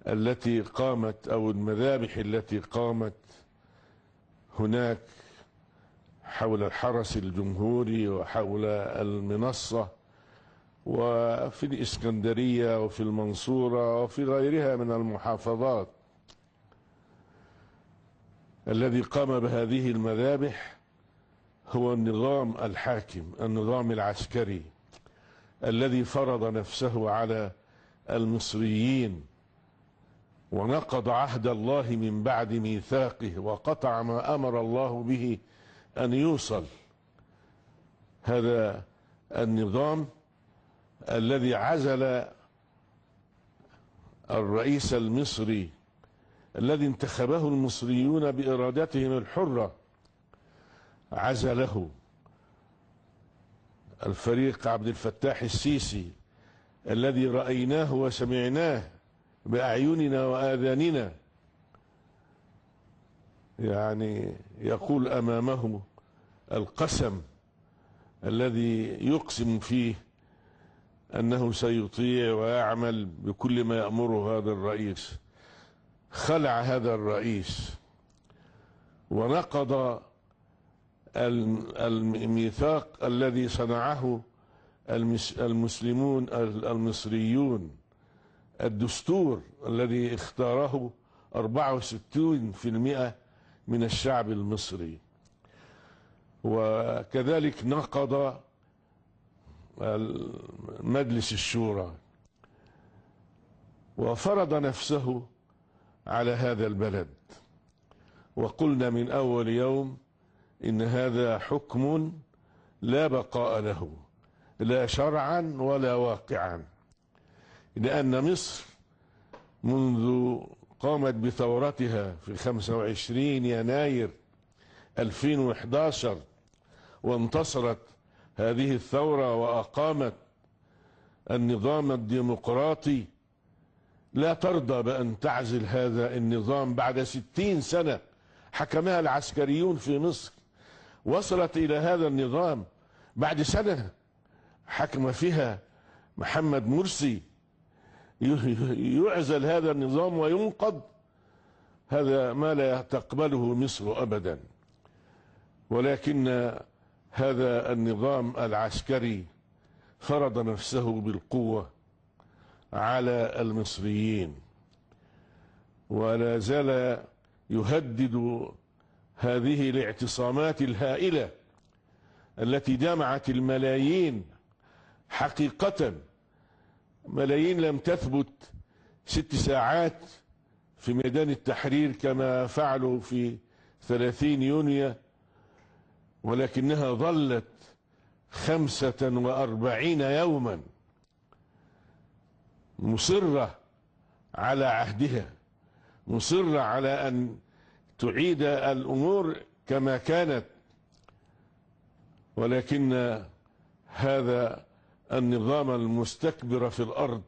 التي قامت أو المذابح التي قامت هناك حول الحرس الجمهوري وحول المنصة وفي الإسكندرية وفي المنصورة وفي غيرها من المحافظات. الذي قام بهذه المذابح هو النظام الحاكم، النظام العسكري الذي فرض نفسه على المصريين ونقض عهد الله من بعد ميثاقه وقطع ما أمر الله به أن يوصل. هذا النظام الذي عزل الرئيس المصري الذي انتخبه المصريون بإرادتهم الحرة، عزله الفريق عبد الفتاح السيسي الذي رأيناه وسمعناه بأعيننا وآذاننا، يعني يقول أمامه القسم الذي يقسم فيه أنه سيطيع ويعمل بكل ما يأمره هذا الرئيس. خلع هذا الرئيس ونقض الميثاق الذي صنعه المسلمون المصريون، الدستور الذي اختاره 64% من الشعب المصري، وكذلك نقض مجلس الشورى وفرض نفسه على هذا البلد. وقلنا من أول يوم إن هذا حكم لا بقاء له، لا شرعا ولا واقعا، لأن مصر منذ قامت بثورتها في 25 يناير 2011 وانتصرت هذه الثورة وأقامت النظام الديمقراطي، لا ترضى بأن تعزل هذا النظام بعد 60 سنة حكمها العسكريون في مصر. وصلت إلى هذا النظام بعد سنة حكم فيها محمد مرسي، يعزل هذا النظام وينقض. هذا ما لا تقبله مصر أبدا. ولكن هذا النظام العسكري فرض نفسه بالقوة على المصريين، ولا زال يهدد هذه الاعتصامات الهائلة التي جمعت الملايين، حقيقة ملايين لم تثبت 6 ساعات في ميدان التحرير كما فعلوا في 30 يونيو، ولكنها ظلت 45 يوما مصرة على عهدها، مصرة على أن تعيد الأمور كما كانت. ولكن هذا النظام المستكبر في الأرض،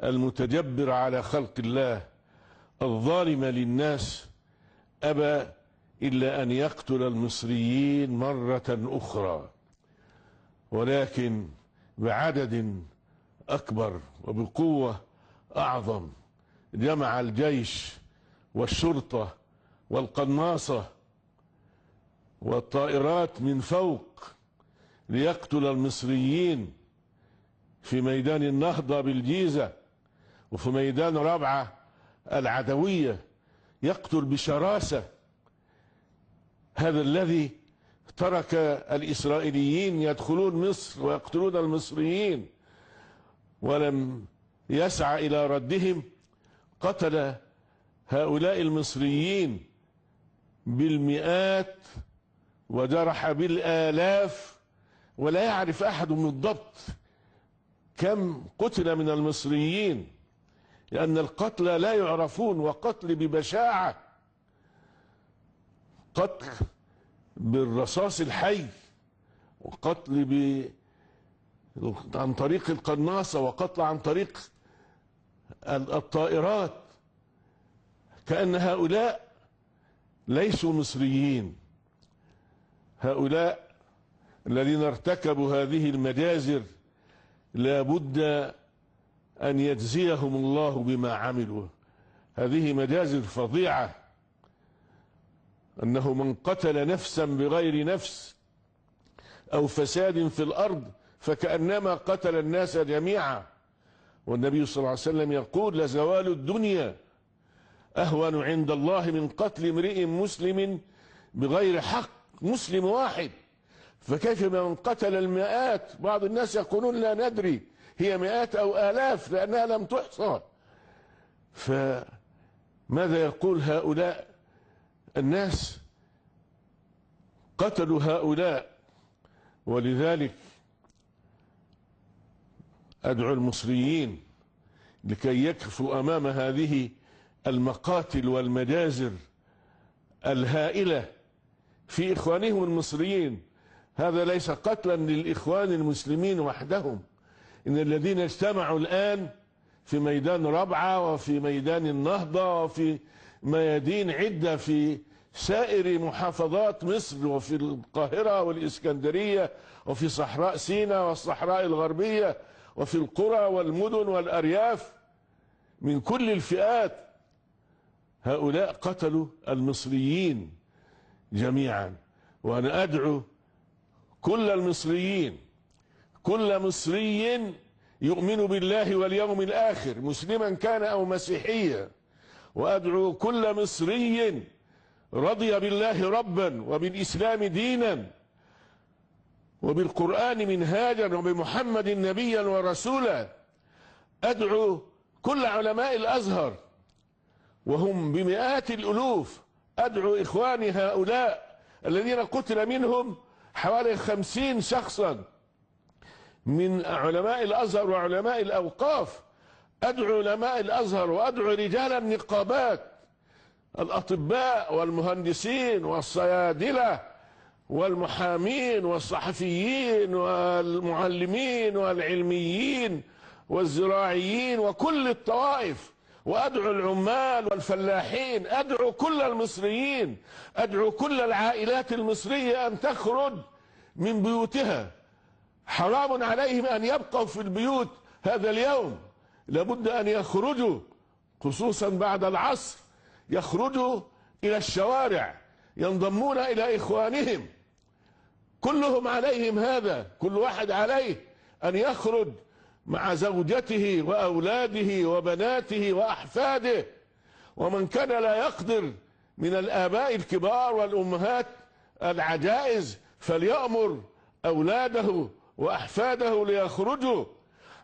المتجبر على خلق الله، الظالم للناس، أبى إلا أن يقتل المصريين مرة أخرى، ولكن بعدد أكبر وبقوة أعظم. جمع الجيش والشرطة والقناصة والطائرات من فوق ليقتل المصريين في ميدان النهضة بالجيزة وفي ميدان رابعة العدوية، يقتل بشراسة. هذا الذي ترك الإسرائيليين يدخلون مصر ويقتلون المصريين ولم يسعى إلى ردهم، قتل هؤلاء المصريين بالمئات وجرح بالآلاف، ولا يعرف أحد بالضبط كم قتل من المصريين، لأن القتلى لا يعرفون، وقتل ببشاعة، قتل بالرصاص الحي، وقتل عن طريق القناصة، وقتل عن طريق الطائرات، كأن هؤلاء ليسوا مصريين. هؤلاء الذين ارتكبوا هذه المجازر لا بد أن يجزيهم الله بما عملوا، هذه مجازر فظيعة، أنه من قتل نفسا بغير نفس أو فساد في الأرض فكأنما قتل الناس جميعا. والنبي صلى الله عليه وسلم يقول: لزوال الدنيا أهون عند الله من قتل امرئ مسلم بغير حق، مسلم واحد. فكيف من قتل المئات؟ بعض الناس يقولون لا ندري هي مئات أو آلاف لأنها لم تحصى. فماذا يقول هؤلاء الناس؟ قتلوا هؤلاء. ولذلك أدعو المصريين لكي يكفوا أمام هذه المقاتل والمجازر الهائلة في إخوانهم المصريين. هذا ليس قتلا للإخوان المسلمين وحدهم، إن الذين اجتمعوا الآن في ميدان ربعة وفي ميدان النهضة وفي ميادين عدة في سائر محافظات مصر وفي القاهرة والإسكندرية وفي صحراء سيناء والصحراء الغربية وفي القرى والمدن والأرياف من كل الفئات، هؤلاء قتلوا المصريين جميعا. وأنا أدعو كل المصريين، كل مصري يؤمن بالله واليوم الآخر مسلما كان أو مسيحيا، وأدعو كل مصري رضي بالله ربا وبالإسلام دينا وبالقرآن منهاجا وبمحمد نبيا ورسولا. أدعو كل علماء الأزهر وهم بمئات الألوف، أدعو إخواني هؤلاء الذين قتل منهم حوالي 50 شخصا من علماء الأزهر وعلماء الأوقاف. أدعو علماء الأزهر وأدعو رجال النقابات، الأطباء والمهندسين والصيادلة والمحامين والصحفيين والمعلمين والعلميين والزراعيين وكل الطوائف، وأدعو العمال والفلاحين، أدعو كل المصريين، أدعو كل العائلات المصرية أن تخرج من بيوتها. حرام عليهم أن يبقوا في البيوت هذا اليوم، لابد أن يخرجوا خصوصا بعد العصر، يخرجوا إلى الشوارع، ينضمون إلى إخوانهم. كلهم عليهم هذا، كل واحد عليه أن يخرج مع زوجته وأولاده وبناته وأحفاده. ومن كان لا يقدر من الآباء الكبار والأمهات العجائز فليأمر أولاده وأحفاده ليخرجوا.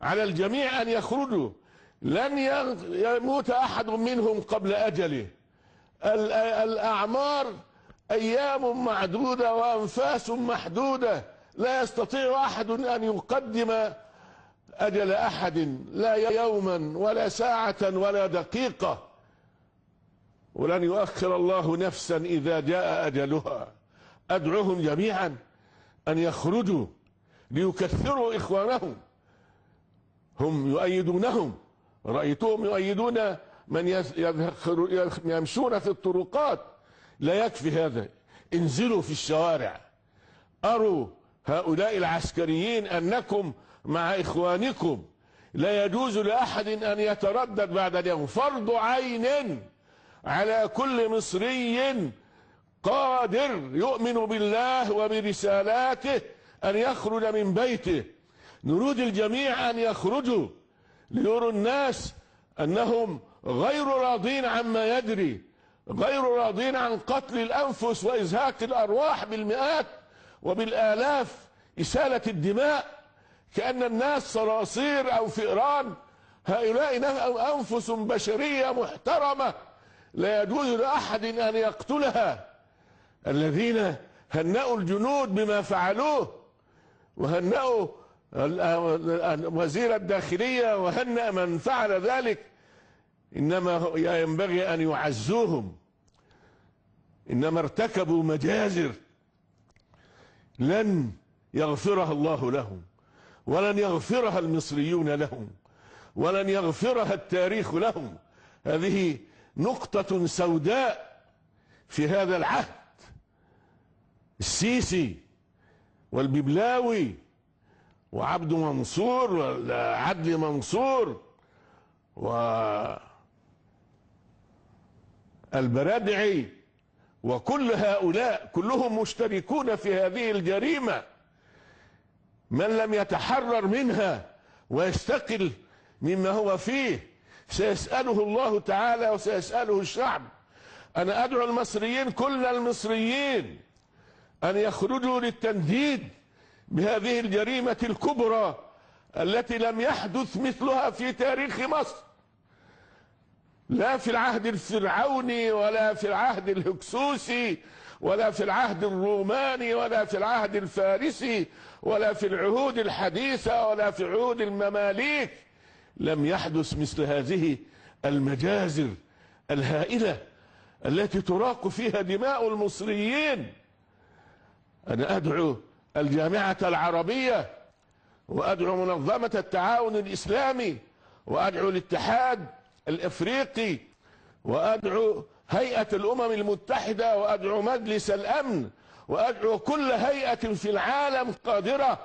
على الجميع أن يخرجوا، لن يموت أحد منهم قبل أجله. الأعمار أيام معدودة وأنفاس محدودة، لا يستطيع أحد أن يقدم أجل أحد، لا يوما ولا ساعة ولا دقيقة، ولن يؤخر الله نفسا إذا جاء أجلها. أدعوهم جميعا أن يخرجوا ليكثروا إخوانهم، هم يؤيدونهم، رأيتهم يؤيدون من يمشون في الطرقات. لا يكفي هذا، انزلوا في الشوارع، أروا هؤلاء العسكريين أنكم مع إخوانكم. لا يجوز لأحد أن يتردد بعد اليوم، فرض عين على كل مصري قادر يؤمن بالله وبرسالاته أن يخرج من بيته. نريد الجميع أن يخرجوا ليروا الناس أنهم غير راضين عما يجري، غير راضين عن قتل الأنفس وإزهاق الأرواح بالمئات وبالآلاف، إسالة الدماء كأن الناس صراصير أو فئران. هؤلاء أنفس بشرية محترمة لا يجوز لأحد أن يقتلها. الذين هنأوا الجنود بما فعلوه، وهنأوا وزير الداخلية وهنأ من فعل ذلك، إنما ينبغي أن يعزوهم. إنما ارتكبوا مجازر لن يغفرها الله لهم، ولن يغفرها المصريون لهم، ولن يغفرها التاريخ لهم. هذه نقطة سوداء في هذا العهد. السيسي والببلاوي وعبد منصور وعدلي منصور البرادعي وكل هؤلاء كلهم مشتركون في هذه الجريمة. من لم يتحرر منها ويستقل مما هو فيه سيسأله الله تعالى وسيسأله الشعب. أنا أدعو المصريين كل المصريين أن يخرجوا للتنديد بهذه الجريمة الكبرى التي لم يحدث مثلها في تاريخ مصر، لا في العهد الفرعوني ولا في العهد الهكسوسي ولا في العهد الروماني ولا في العهد الفارسي ولا في العهود الحديثة ولا في عهود المماليك. لم يحدث مثل هذه المجازر الهائلة التي تراق فيها دماء المصريين. أنا أدعو الجامعة العربية وأدعو منظمة التعاون الإسلامي وأدعو الاتحاد الإفريقي وأدعو هيئة الأمم المتحدة وأدعو مجلس الأمن وأدعو كل هيئة في العالم قادرة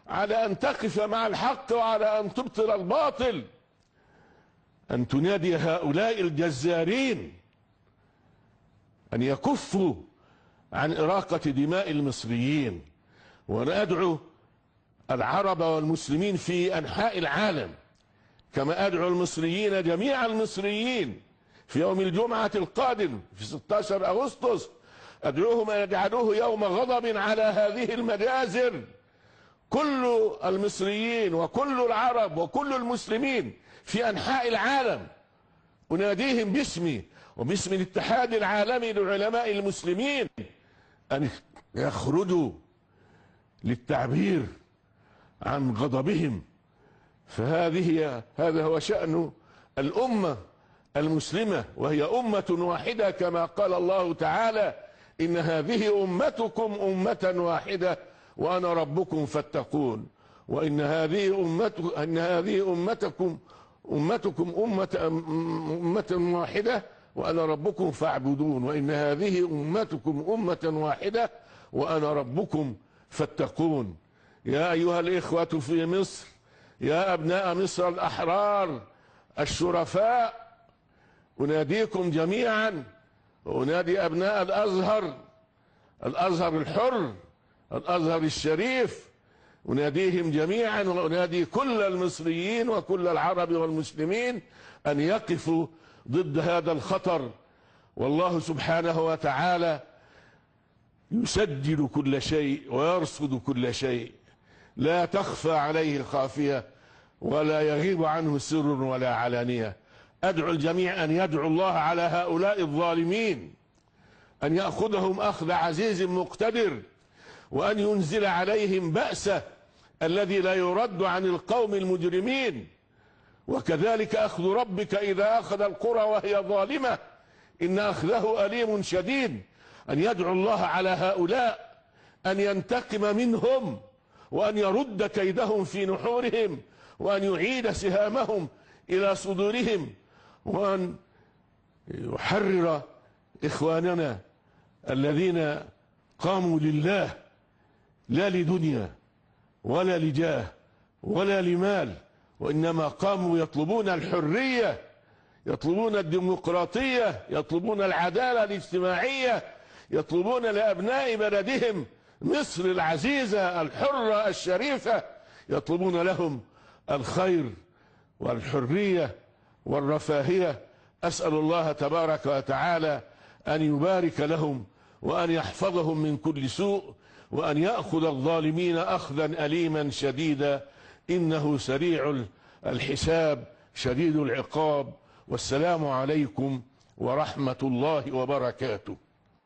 على أن تقف مع الحق وعلى أن تبطل الباطل، أن تنادي هؤلاء الجزارين أن يكفوا عن إراقة دماء المصريين. وأدعو العرب والمسلمين في أنحاء العالم كما أدعو المصريين جميع المصريين في يوم الجمعة القادم في 16 أغسطس، أدعوهم أن يجعلوه يوم غضب على هذه المجازر. كل المصريين وكل العرب وكل المسلمين في أنحاء العالم أناديهم باسمي وباسم الاتحاد العالمي للعلماء المسلمين أن يخرجوا للتعبير عن غضبهم. هذا هو شأن الأمة المسلمة، وهي أمة واحدة كما قال الله تعالى: إن هذه أمتكم أمة واحدة وأنا ربكم فاتقون. وإن هذه أمتكم أمة واحدة وأنا ربكم فاعبدون. وإن هذه أمتكم أمة واحدة وأنا ربكم فاتقون. يا أيها الإخوة في مصر، يا أبناء مصر الأحرار الشرفاء، أناديكم جميعا وأنادي أبناء الأزهر الحر، الأزهر الشريف، أناديهم جميعا وأنادي كل المصريين وكل العرب والمسلمين أن يقفوا ضد هذا الخطر. والله سبحانه وتعالى يسجل كل شيء ويرصد كل شيء، لا تخفى عليه خافية ولا يغيب عنه سر ولا علانية. أدعو الجميع أن يدعو الله على هؤلاء الظالمين أن يأخذهم أخذ عزيز مقتدر، وأن ينزل عليهم بأسه الذي لا يرد عن القوم المجرمين. وكذلك أخذ ربك إذا أخذ القرى وهي ظالمة إن أخذه أليم شديد. أن يدعو الله على هؤلاء أن ينتقم منهم وأن يرد كيدهم في نحورهم وأن يعيد سهامهم إلى صدورهم، وأن يحرر إخواننا الذين قاموا لله لا لدنيا ولا لجاه ولا لمال، وإنما قاموا يطلبون الحرية، يطلبون الديمقراطية، يطلبون العدالة الاجتماعية، يطلبون لأبناء بلدهم مصر العزيزة الحرة الشريفة، يطلبون لهم الخير والحرية والرفاهية. أسأل الله تبارك وتعالى أن يبارك لهم وأن يحفظهم من كل سوء وأن يأخذ الظالمين أخذا أليما شديدا، إنه سريع الحساب شديد العقاب. والسلام عليكم ورحمة الله وبركاته.